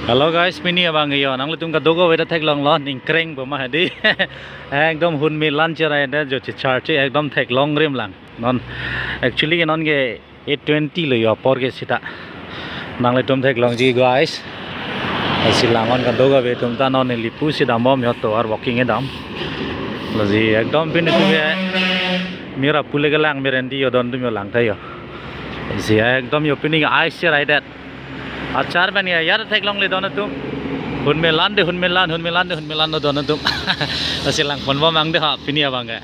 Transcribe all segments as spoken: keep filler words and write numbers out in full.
Hello guys, pini abang yo, nanglitum kadokave ta theklonglo, ningkreng boma hadi. Ekdom hunme lan cherai det jo, chechar che, ekdom theklong rim lang. Non, actually non ke eight twenty lo yo apor ke sita. Nanglitum theklongji guys. Lasi lang-on kadokave atum ta non neli pu si dambom yo, tovar walking edam. Lasi ekdom pini tu ke mera pule kelang, merendi yo don atum yo, lang ta yo. Lasi ekdom yo pini ai cherai det. Achar pen ya, ya theklongle don atum. Hunme lan de, hunme lan, hunme lan de, hunme lan lo don atum. Lasi langponbom nang de ha, pini abang ke.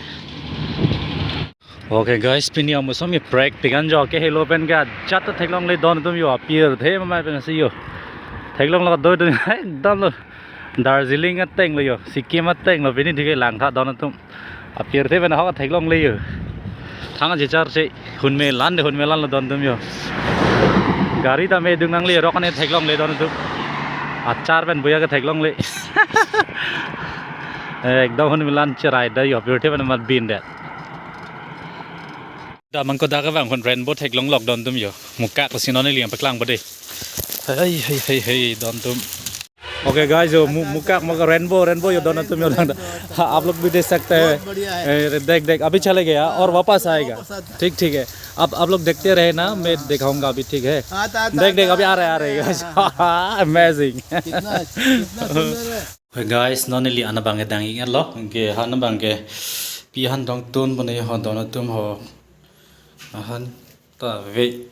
Okay guys, pini amusom iprek pikan jo ke helo pen ke ajat ta theklongle don atum yo, apirthe mamai pen si yo. Theklonglo do do ekdom lo. Darjeeling ateng lo yo, Sikkim ateng lo, pini thike lang tha don atum. Apirthe pen ahok theklongle yo. Thang chechar che, hunme lan de, hunme lan lo don atum yo. Gari ta me dung nangle, rok ne theklongle don atum. Achar pen buya ke theklongle. Ekdom hunme lan cherai det yo, apirthe pen mat bin det. Da mangko da kevang kon rainbow theklonglok don atum yo. Mukak si non neli nangpaklangpo de. Hey, hey, hey, hey, don atum. Okay guys, yo mu-, mukak mukak rainbow, rainbow yo don atum yo lang. हाँ, आप लोग भी देख सकते हैं। बहुत बढ़िया है। ए, देख, देख, अभी चले गया और वापस आएगा। वापस आता है। ठीक, ठीक है। आप, आप लोग देखते रहे ना, मैं दिखाऊंगा अभी, ठीक है? हाँ, आता, आता, देख, देख, आता, अभी आ रहे, आ रहे, आता, guys। हाँ, हाँ। Amazing। कितना, कितना सुंदर है। Hey guys, non neli an abang ke dang-iklo, ke han abang ke pi han dong tunpo ne ho don atum ho. Ahan ta ve.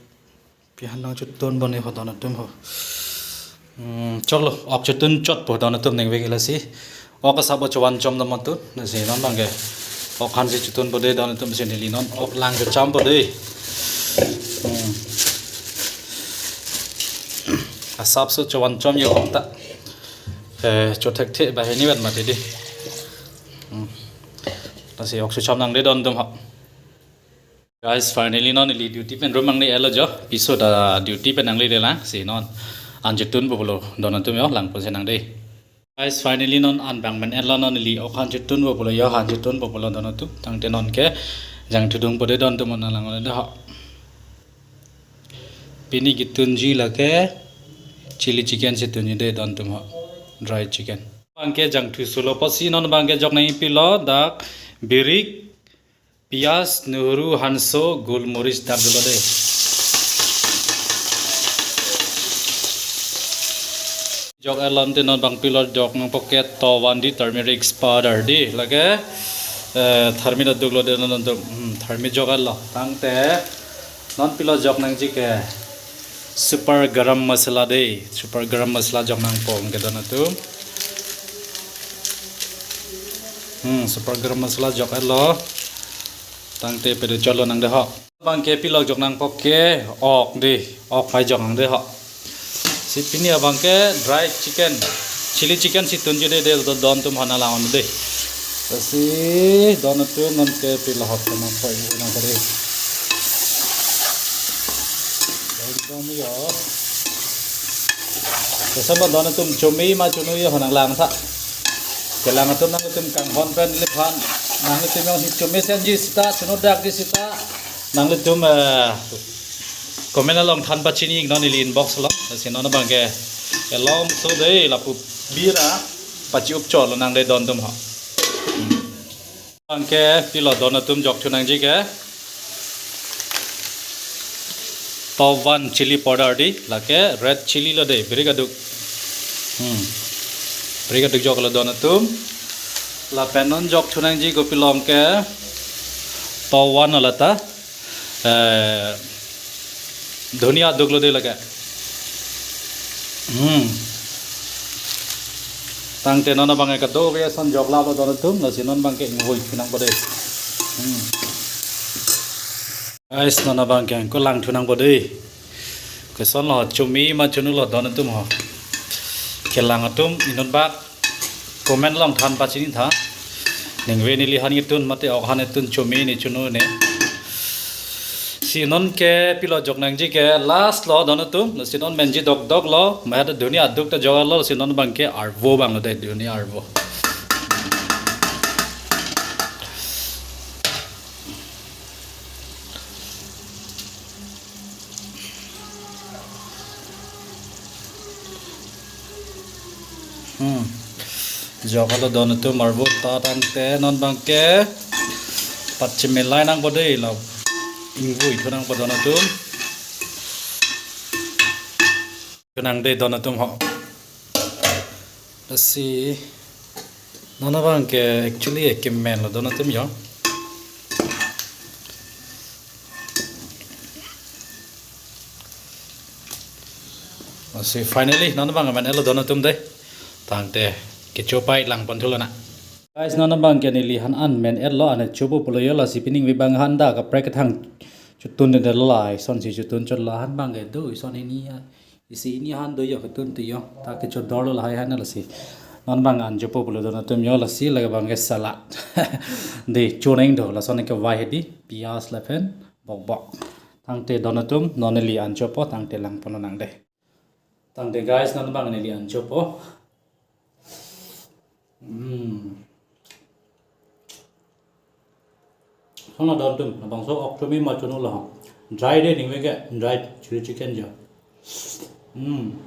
Pi han dong chutunpo ne ho don atum ho. Hmm, choklo, ok chutun chotpo don atum, ningve ke lasi. Ok asap bo chovan chom dam atum, lasi non abang ke. Ok han si chutunpo de don atum, si neli non ok lang chochampo de. Hmm. Asap so chovan chom yo ok ta. Eh, chothekthe banghini vet mati di. Hmm. Lasi ok chocham nang de don atum ho. Guys, finally non neli duty pen room nangle-etlo jo. Piso ta duty pen nangle de lang. Si non an chutunpo pulo don atum yo, langpo si nang de. Guys, finally non an abang pen etlo, non neli ok han chutunpo pulo yo, han chutunpo pulo don atum. Tangte non ke jangthu dungpo de don atum, non lang de ho. Pini ketunji lake chili chicken si tunji de don atum ho, dry chicken. Abang ke jangthu solo apotsi non abang ke jok nangji pilo, dak birik, piyaj, nohru, hanso, golmoris dak dolo de. Jok-etlo, tangte non abang pilo jok nangpo ke tovan di, turmeric powder di, lake, eh, tharmi aduk lo de non atum, hmm, tharmi jok-etlo. Tangte non pilo jok nangji ke super garam masala de, super garam masala jok nangpo ke don atum. Hmm, super garam masala jok-etlo. Tangte pede chotlo nang de ho. Abang ke pilo jok nangpo ke ok de, ok pai jok nang de ho. Si pini abang ke dry chicken, chili chicken si tunji de, de don atum ho, nang lang-on de. Si don atum non ke pilo hot nangpo, nangpo de. Ekdom yo. Sesa ba don atum chome ma chunu yo, nang lang tha. Kelang atum, nanglitum kanghon pen liphan, nanglitum jongsi chome senji sita, chunu dakji sita, nanglitum, eh, comment along than pachini non neli inbox along. Lasi non abang ke elong so de lapu bira pachi-up chotlo nang de don atum ho. Abang ke pilo don atum jok thu nangji ke tovan chili powder di, lake red chili lo de, birik aduk. Hmm. Birik aduk joklo don atum. Lapen non jok thu nangji kopilo ke tovan lo ta, eh, dhania aduk lo de lake. Hmm. Tangte non abang ke kadokave ason jok lap lo don atum, lasi non abang ke ingvoi thu nangpo de. Hmm. Guys, non abang ke ko lang thu nangpo de. Koson lo, chome ma chunu lo don atum ho. Kelang atum inut bak comment along than pachini tha. Ningve neli han ketun mate ok han ketun, chome ne chunu ne. Si non ke pilo jok nangji ke last lo don atum, si non menji dokdok lo, mahat dhania aduk ta jok-etlo, si non abang ke arvo abang lo de, dhania arvo. Hmm. Jok halo don atum, arvo ta tangte non abangke pachimilai nangpo dei, la ingvoi thu nangpo don atum. Kenang dei don atum ho. Lasi non abangke actually ekemen lo don atum yo. Lasi finally non abang amen-et lo don atum dei. Tangte kecho pai lang pon thu lonang. Guys, non abangke neli han an men-et lo, an chopo pulo yo, lasi pining vibang han dak kaprek kethang chotun de lo, la ison si chotun chot, la han abangke do ison hini ya. Isi hini han do yo, ketun tu yo. Ta kecho dor lo lahai han, lasi non abang an chopo pulo don atum yo, lasi lake abangke salad. Dei, cho nangji do, lason kevai hedi, piyaj lapen bokbok. Tangte don atum, non neli an chopo, tangte lang pon lonang dei. Tangte guys, non abang neli an chopo. Hmm. Hana don atum, labangso ok chumi ma chono lo. Dry dei, ning veke dry chili chicken jo. Hmm.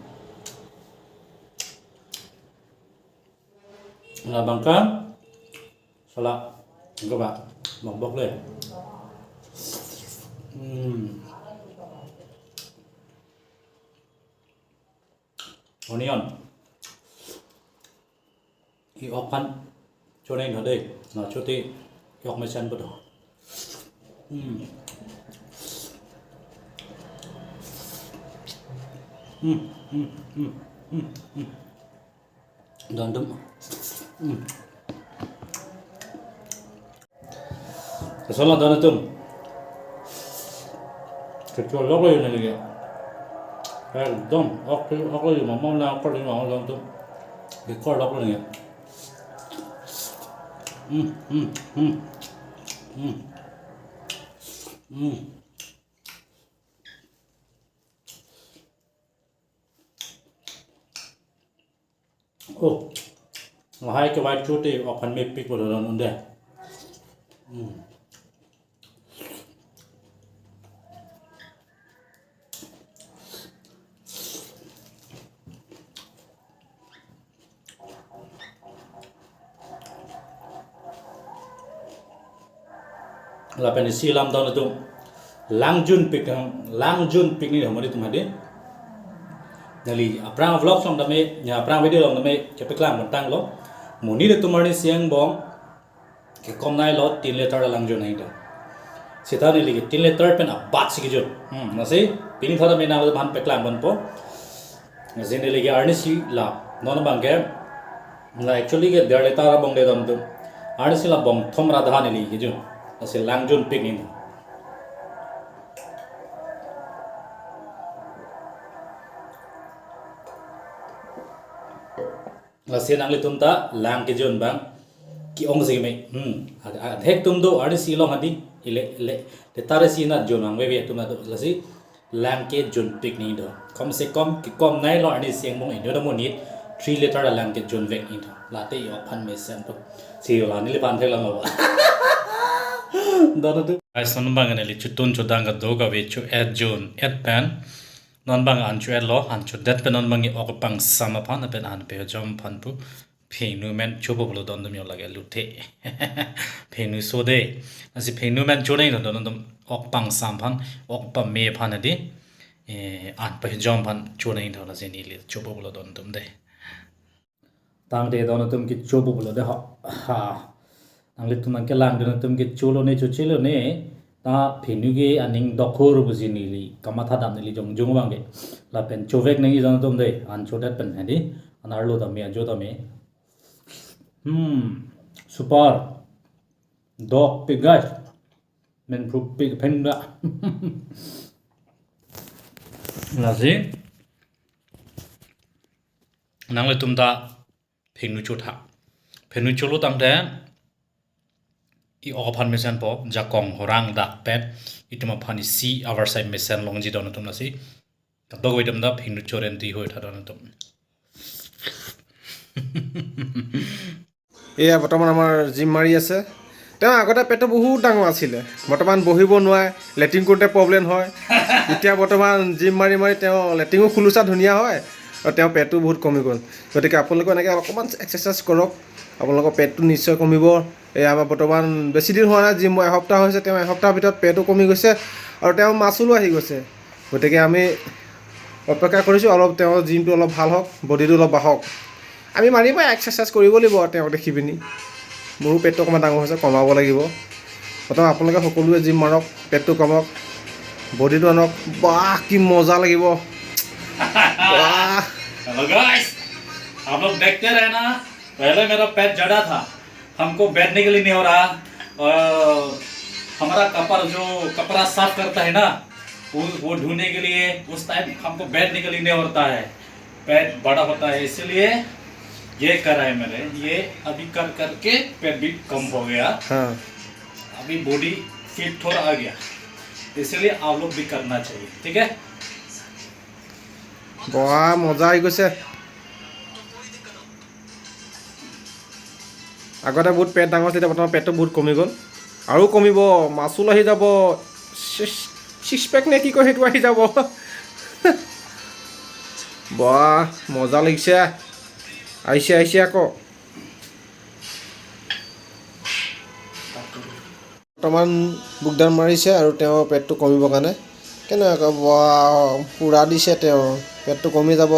Labangke salad, kevai, bokbok le. Hmm. Onion. I ok aphan cho nangji do dei. Na chote i ok mesen po do. Hmm. Hmm, hmm, hmm, hmm, hmm. Don atum. Hmm. Keso lo don atum. Kecho lok lo yo neli ke. Ekdom ok, ok lo yo, mama na ok lo yo, mama don atum. Bikor lok lo neli. Hmm, hmm, hmm. Hmm. Hmm. Oh, lahai kevai chote ok aphan mepik lo don atum dei. Hmm. Lapen isi alam don atum. Lang junpik, lang junpik ni hamari atum hadi. Neli aphrang vlog along tame, ya aphrang video along tame, kepaklang pon tanglo. Monit atum arnisi angbong kekom nei lo tin liter lang jun nangji do. Seta neli ke tin liter pen abat si kejun. Hmm, lasi, pini thada menang lo man paklang ponpo. Lasi neli ke arnisi la, non abangke, la actually ke der liter abong dei don atum. Arnisi la bong thom ra daha neli kejun. Lasi lang junpik ni. Lasi nanglitum ta lang kejun abang ke-ong si keme. Hmm. Ad-, adhek atum do, arnisi along hadi. Ile, ile, liter isi na jun abang veve atum do. Lasi lang kejunpik nangji do. Kom se kom, kekom nei lo arnisi angbong inut amonit three liter lang kejunvek nangji do. Late i ok aphan mesen po. Si la neliphan thek lang lo. Don atum. Guys, non abang neli chotun chodang kedo kave cho-et jun-et pen. Non abang an cho-et lo, an chodet pen non abang i ok pangsam aphan, lapen an pehojom aphan pu phenu men chopo pulo don atum yo, lake luthe. Phenu so dei. Lasi phenu men cho nangji do don atum, ok pangsam aphan, ok pame aphan hadi. Eh, an pehojom aphan cho nangji do, lasi neli chopo pulo don atum dei. Tangte don atum kechopo pulo dei ho. Ha. Nanglitum nangkelang don atum kecho lone, choche lone. Ta phenu ke aning dokhor pusi neli kamatha dam, neli jongjong abangke. Lapen chovek nangji don atum dei. An chodet pen hadi. An arlo tame, ajo tame. Hmm. Super. Dokpik guys. Men phrupik phen da. Lasi nanglitum ta phenu chotha. Phenu cholo tangte i ok aphan mesenpo, jakong horang dak pen itum aphan isi avarsai mesen longji don atum, lasi. Kadokave atum ta phenu choren ti hoi tha don atum. এয়া বৰ্তমান আমাৰ জিম মাৰি আছে। তেওঁ আগতে পেটটো বহুত ডাঙৰ আছিলে, বৰ্তমান বহিব নোৱাৰে, লেট্ৰিন কৰোঁতে প্ৰব্লেম হয়। এতিয়া বৰ্তমান জিম মাৰি মাৰি তেওঁ লেট্ৰিনো খুলোচা ধুনীয়া হয়, আৰু তেওঁৰ পেটটো বহুত কমি গ'ল। গতিকে আপোনালোকে এনেকৈ অকণমান এক্সাৰচাইজ কৰক, আপোনালোকৰ পেটটো নিশ্চয় কমিব। এই আমাৰ বৰ্তমান বেছি দিন হোৱা নাই, জিম এসপ্তাহ হৈছে, তেওঁ এসপ্তাহৰ ভিতৰত পেটটো কমি গৈছে আৰু তেওঁ মাচুলো আহি গৈছে। গতিকে আমি অপেক্ষা কৰিছোঁ অলপ, তেওঁৰ জিমটো অলপ ভাল হওক, বডিটো অলপ বাঢ়ক। আমি মাৰিবই, এক্সাৰচাইজ কৰিব লাগিব আৰু তেওঁক দেখি পিনি। মোৰো পেটটো অকণমান ডাঙৰ হৈছে, কমাব লাগিব। প্ৰথম আপোনালোকে সকলোৱে জিম মাৰক, পেটটো কমাওক, বডিটো আনক। বাহ, কি মজা লাগিব। বাহ। Hello guys, आप लोग देखते रहे ना, पहले मेरा पेट जड़ा था, हमको बैठने के लिए नहीं हो रहा, और हमारा कपड़ा, जो कपड़ा साफ करता है ना, वो, वो धोने के लिए उस टाइम हमको बैठने के लिए नहीं होता है, पेट बड़ा होता है, इसीलिए ये करा है मैंने। ये अभी कर करके पेट भी कम हो गया। हाँ। अभी बॉडी फिट थोड़ा आ गया, इसीलिए आप लोग भी करना चाहिए, ठीक है? বাহ, মজা আহি গৈছে। আগতে বহুত পেট ডাঙৰ আছিলে, এতিয়া বৰ্তমান পেটটো বহুত কমি গ'ল আৰু কমিব। মাচুল আহি যাব। ছিক্স, ছিক্স পেক নে কি কয়, সেইটো আহি যাব। বাহ, মজা লাগিছে। আহিছে, আহিছে আকৌ। বৰ্তমান বুকদান মাৰিছে আৰু তেওঁৰ পেটটো কমিবৰ কাৰণে। কেনেকুৱা, বাহ, পূৰা দিছে তেওঁ। পেটটো কমি যাব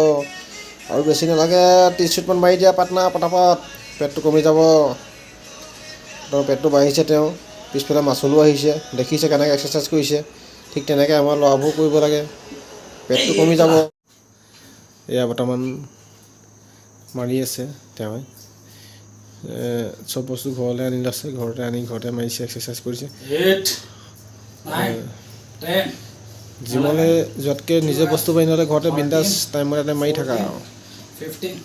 আৰু বেছি নালাগে। ত্ৰিছ চুটমান মাৰি দিয়া পাটনা পটাপট, পেটটো কমি যাব। তেওঁৰ পেটটো বাঢ়িছে তেওঁ। পিছফালে মাচুলো আহিছে, দেখিছে কেনেকৈ এক্সাৰচাইজ কৰিছে। ঠিক তেনেকৈ আমাৰ ল'ৰাবোৰো কৰিব লাগে, পেটটো কমি যাব। এয়া বৰ্তমান মাৰি আছে তেওঁ। এ, চব বস্তু ঘৰলৈ আনি লৈছে, ঘৰতে আনি ঘৰতে মাৰিছে, এক্সাৰচাইজ কৰিছে। Eight, nine, ten, জিমলৈ যোৱাতকৈ নিজে বস্তু বাহিনী হ'লে ঘৰতে বিন্দাছ টাইমত এটা মাৰি থাকা আৰু। Fifteen।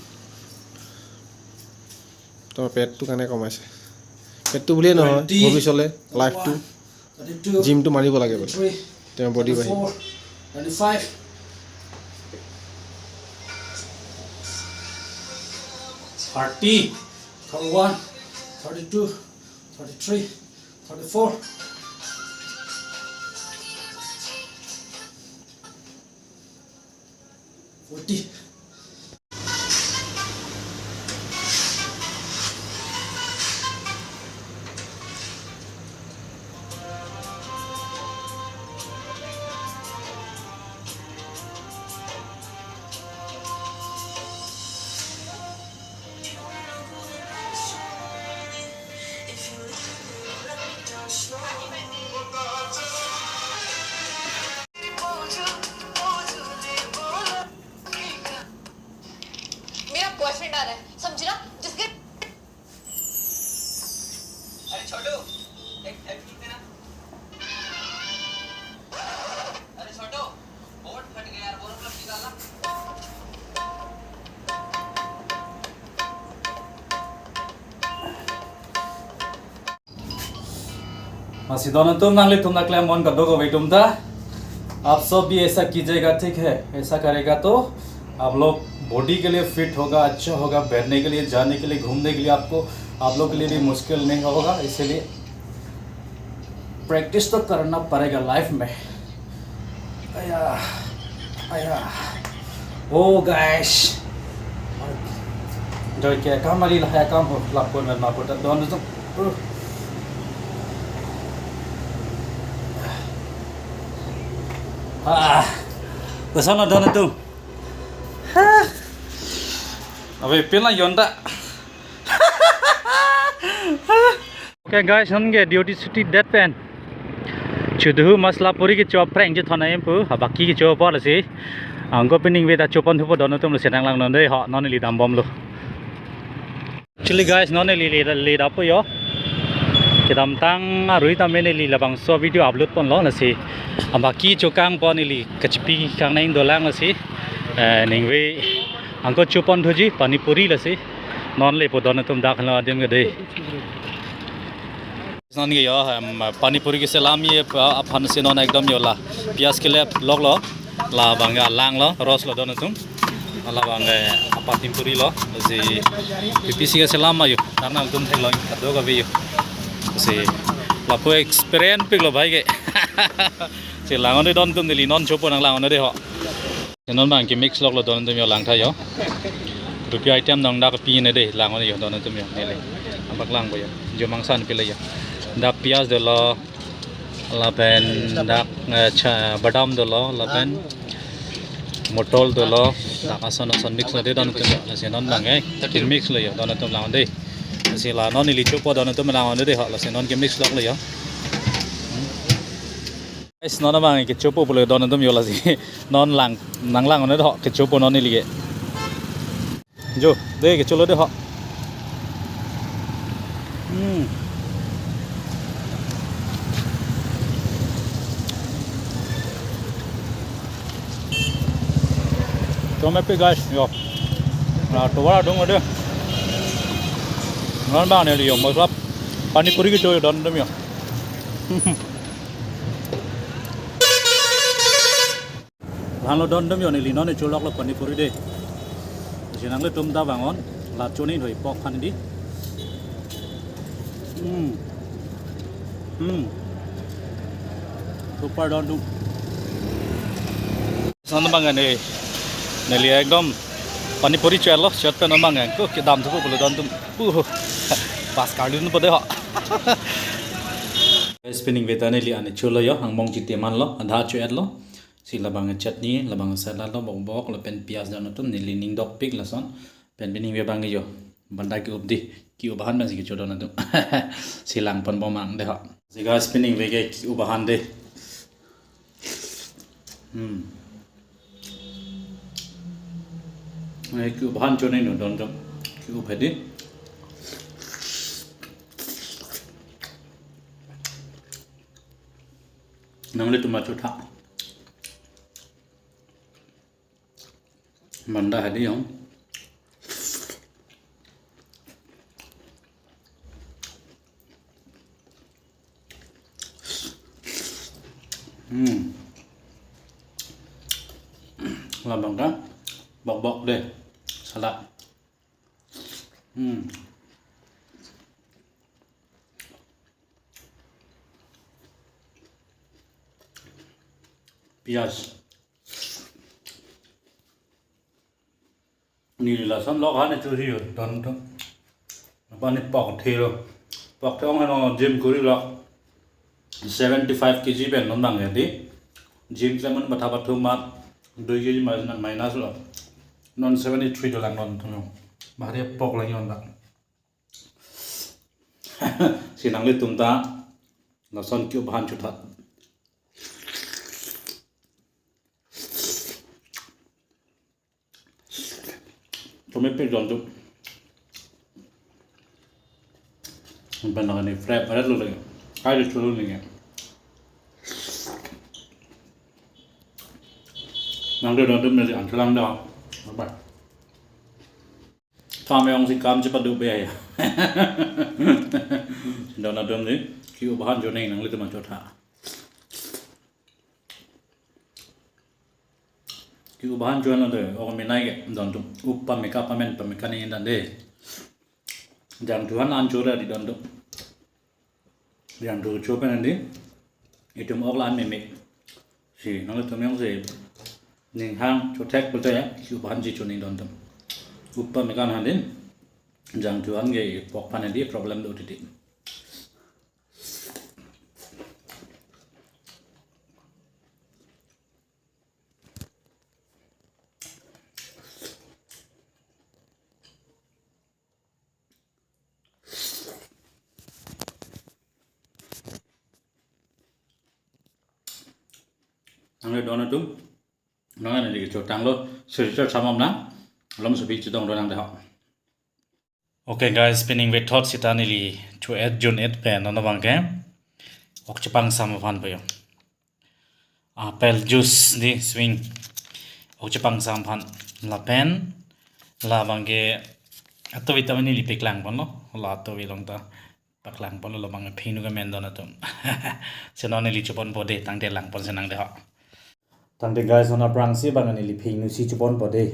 তোমাৰ পেটটো কাৰণে কমাইছে, পেটটো বুলিয়ে নহয়, twenty, ভৱিষ্যতলৈ লাইফটো। Thirty-two, জিমটো মাৰিব লাগে বোলে। Thirty-three, তেওঁ বডি বাঢ়িব। Thirty-four, thirty-five, thirty, thirty-one, thirty-two, thirty-three, thirty-four, forty। मेरा बॉयफ्रेंड आ रहा है, समझी ना? जिसके अरे छोटू, एक सेल्फी लेना। अरे छोटू, बोर्ड फट गया यार, बोर्ड मतलब निकालना। Lasi don atum, nanglitum nangklemkle atum kadokave atum ta, आप सब भी ऐसा कीजिएगा, ठीक है? ऐसा करेगा तो आप लोग बॉडी के लिए फिट होगा, अच्छा होगा, बैठने के लिए, जाने के लिए, घूमने के लिए आपको, आप लोग के लिए भी मुश्किल नहीं होगा। इसीलिए प्रैक्टिस तो करना पड़ेगा लाइफ में। Aya, aya. Oh guys. Doi ke kamari lah ya kam ho lapor men mapur ta don tu. Uh. Ah. Kesana don tu. Hah. Abe pila yonda. Okay guys, non ke duty chuti det pen. Chuduhu Maslapuri kecho aphrang chethon ahem pu, ha baki kecho apor lasi. Anke pining ve ta chopon thupo don atum lasi nanglang non dei ho, non neli dambomlo. Actually guys, non neli le, le dapo yo. Kedamtang arui tame neli labangso video upload ponlo lasi. Ha baki chokangpo neli kachipi kangneng dolang lasi. Eh, ningve anke chopon thuji pani puri lasi. Non lepo don atum dak lo adim ke dei. Non ke yo, em, pani puri keselam ye, pa, aphan si non ekdom yo la. Piyaj kelep lok lo, labang ke alang lo, ros lo don atum. Labang ke apani puri lo, si P P C keselam ayo, karena atum thek lo, kadokave yo. Si lapu experience pik lo bhai ke. Si lang-un dei don atum, neli non chopo nanglang-un dei ho. Non abang ke mix lok lo don atum yo, lang tha yo. Rupi item nong dak pi ne de, lang yo don atum yo neli. Abak lang bo yo. Jo mangsan pile yo. Dak piyaj dolo, lapen dak, eh, cha, badam dolo, lapen motol dolo, dak ason ason mix lo de don atum yo. Lasi non abang, eh, mix lo yo don atum, lang de. Lasi la non neli chopo don atum, lang de ho. Lasi non ke mix lok lo yo. Guys, non abang ke chopo pulo don atum yo, lasi non lang, nang lang ne ho, ke chopo non neli ke. Jo, de ke cholo de ho. Hmm. Tomato guys, yo. Na, tovar adung ade. Non abang ne yo, matlab pani puri ke cho don atum yo. Lang lo don atum yo, neli non ne cholok lo pani puri de. Lasi nanglitum ta vang non, la choningthoi pork aphan di. Hmm. Hmm. Super don atum. Son abang ne, neli ekdom pani puri cho-et lo, cho-et pen non abang ko kedam thupo pulo don atum. Uh. Pas kardun po de ho. Guys, piningve ta neli an cholo yo, angbong chiti man lo, adha cho-et lo. Si labang chutney, labang salad lo, bok bok, lapen piyaj don atum, neli ning dokpik lason. Pen piningve abang yo. Banda ke-up di, ke-up aphan pensi kecho don atum. Si lang pon bom ang de ho. Si guys, piningve ke ke-up aphan de. Hmm. Eh, ke-up aphan choningno don atum. Ke-up hedi. Nanglitum ma chotha. Manda hadi yo. Hmm. Labang ta bok bok de. Salad. Hmm. Piyaj. Neli lason lok han ne chosi yo don atum. Apani pork thelo. Pork thong hano gym kori lo. Seventy five K G pen non abang ya di. Gym seven matha pathum ma dui K G minus, minus lo. Non seventy three dolang don atum. Bahari pork lang yon dak. Si nanglitum ta lason ke-up aphan chotha. Tomato don atum. Pen nang ne fry ret lo lagi. Kai de cholo lagi. Nang de don atum neli an chelang da. Bye bye. Kam yong si kam chepaduk be ya. Don atum di ke-up aphan choning, nanglitum ma chotha. Ke-up aphan choningno de, ok menai ke don atum. Up pame ka pamen pame ka ne dan de. Jangthu aphan an chora di don atum. Jangthu cho pen di. Itum ok la an meme. Si nanglitum yong si ning hang chothek pulote ya, ke-up aphan si choning don atum. Up pame ka han di. Jangthu aphan ke pork aphan di problem do titi. Nangle don atum. Nang neli chotanglo, sir chot samam nang. Alom sopi chitong donang de ho. Okay guys, piningve thot sita neli cho-et jun-et pen non abang ke ok chepangsam aphan po yo. Apple juice di swing. Ok chepangsam aphan lapen labang ke atovi ta neli paklang ponlo. La atovi along ta paklang ponlo, labang phinu ke men don atum. Si non neli chopon po de, tangte lang ponsi nang de ho. Tangte guys, non aphrangsi abang neli phinu si chopon po de.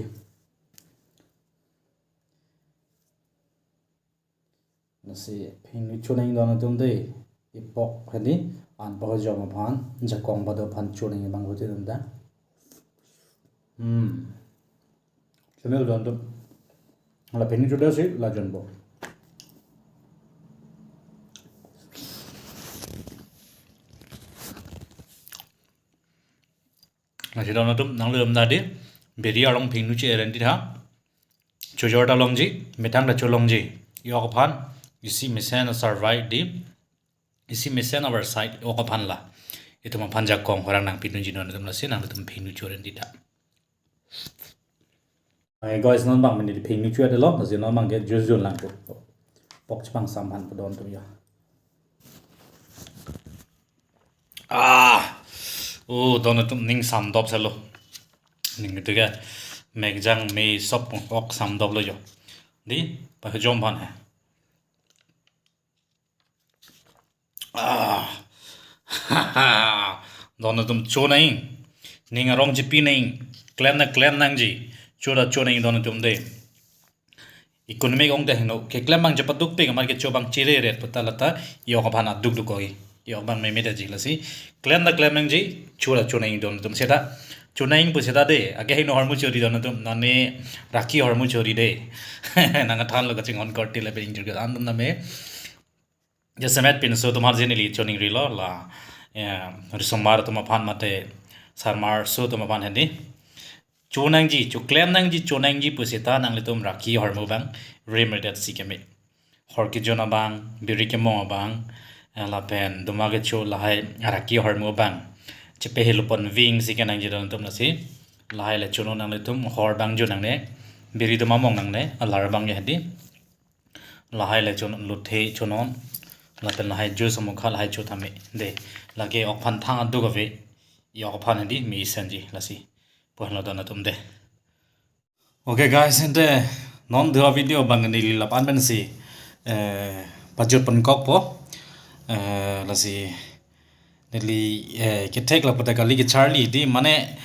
Lasi phinu choning don atum de, e pork hadi an pahojom aphan, jakong bado aphan choning abang hote dun ta. Hmm. Sini udah tuh. Ala phengni chuda si lajon bo. Lasi don atum nanglitum ta dei, biri arong phengni che-e ren di tha. Chojor ta longji, methang ta cholongji. E-ok aphan isi mesen asarvai dei, isi mesen avarsai e-ok aphan la. Itum aphan jakong horang nangpidunji, don atum, lasi nanglitum phengni cho ren di tha. Eh, guys, non abang mini phengni cho-et lo, lasi non abang ke juice jun lang tu. Pok chepang sam aphan pu don atum ya. Ah, oh, don atum, ning samdop selo. Ning itu ke mekjang me sop ok samdop lo jo. Dei, pahejom aphan he. Ah, don atum, cho nang, ning arong chepi nang, klem ta klem nangji, cho ta cho nang, don atum dei. Economic ong te heno, keklem abang chepaduk pik, amat kecho abang chere ret puta lata, e-ok aphan aduk duk oi. E-ok abang meme ta ji, lasi klem ta klem nangji, cho ta cho nang, don atum, seta cho nang pu seta dei, ake heno hormu chori, don atum, nane rakhi hormu chori dei. Nang athan lo kachinghon korte lapen ingjir ke an dam name. Jasemet pinso atum arje neli cho ningri lo la, eh, risomar atum aphan mate sarmar so atum aphan hedi. Cho nangji, cho klem nangji, cho nangji pu seta nanglitum rakhi hormu abang rim redet si keme. Hor kejun abang, biri kemong abang, eh, lapen doma kecho lahai rakhi hormu abang chepehe lupon ving si kenangji, don atum, lasi. Lahai le chonon nanglitum, hor abang jun nangne, biri doma mong nangne, alar abang ya hedi. Lahai le chonon, luthe chonon, lapen lahai juice amokha lahai cho tame. Dei, lake e-ok aphan thang aduk ave, e-ok aphan hedi me isenji, lasi. Puhan lo, don atum dei. Okay guys, ante non dua video abang neli lapu-an pensi, eh, pajut ponkokpo. Eh, lasi neli, eh, kethek lapu ta kali kecharli dei, mane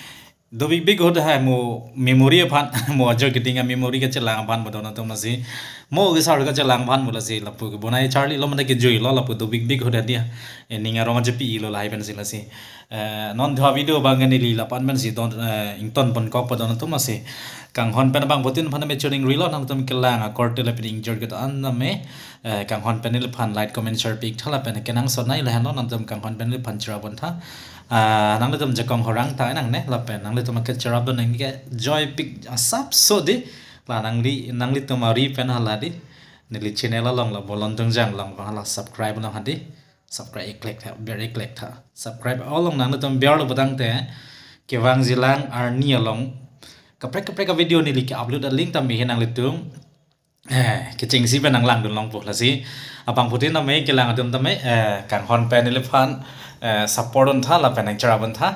dovik vik ahut hai mo memory aphan, mo ajok keding amemory kachelang aphan pu, don atum, lasi. Mo kesar kachelang aphan pu, lasi lapu kebonai charli lo mane kejui lo, lapu dovik vik ahut dei. Eh, ning arong chepi lo lahai pensi, lasi. Eh, non dua video abang neli lapu-an pensi don, eh, ington ponkokpo, don atum, lasi. Kanghon pen abangphutin aphan me cho ningri lo, nangtum kelang akorte lapen ingjir ke an name, eh, kanghon pen neliphan like, comment, share pik tha lapen kenangsot nai lahenlo, nangtum kanghon pen neliphan cherap dun tha. Ah, nanglitum jakong horang ta nangne, lapen nanglitum ke cherap dun nang ke joy pik asapso dei. La nangli, nanglitum ari pen hala dei. Neli channel along la bolon tungjang along hala subscribe along hadi. Subscribe eklek tha, ber eklek tha. Subscribe along nanglitum ber lo putangte kevangjilang arni along kaprek kaprek avideo neli ke-upload aling tame he nanglitum, eh, kechengsi pen nanglang dun longpo, lasi. Abangphutin tame kelang atum tame, eh, kanghon pen neliphan, eh, support dun tha lapen nangcherap dun tha.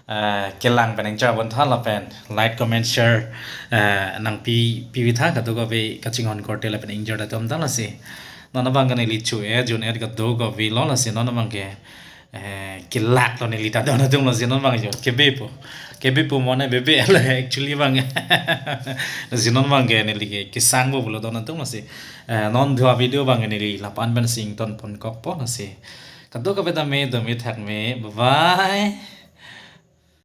Eh, kelang pen nangcherap dun tha lapen like, comment, share, eh, nangpi, pipi tha kadokave kachinghon korte lapen ingjir atum ta, lasi. Non abang ke neli cho-e jun-e kadokave lo, lasi non abang ke, eh, kelak lo neli ta, don atum, lasi non abang jo kebepo. Kebepo mane bebe le actually abang. Lasi non abang ke neli ke kesangpo pulo, don atum, lasi. Eh, non dua video abang neli lapu-an pensi ington ponkokpo, lasi. Kadokave tame dome thakme. Bye bye.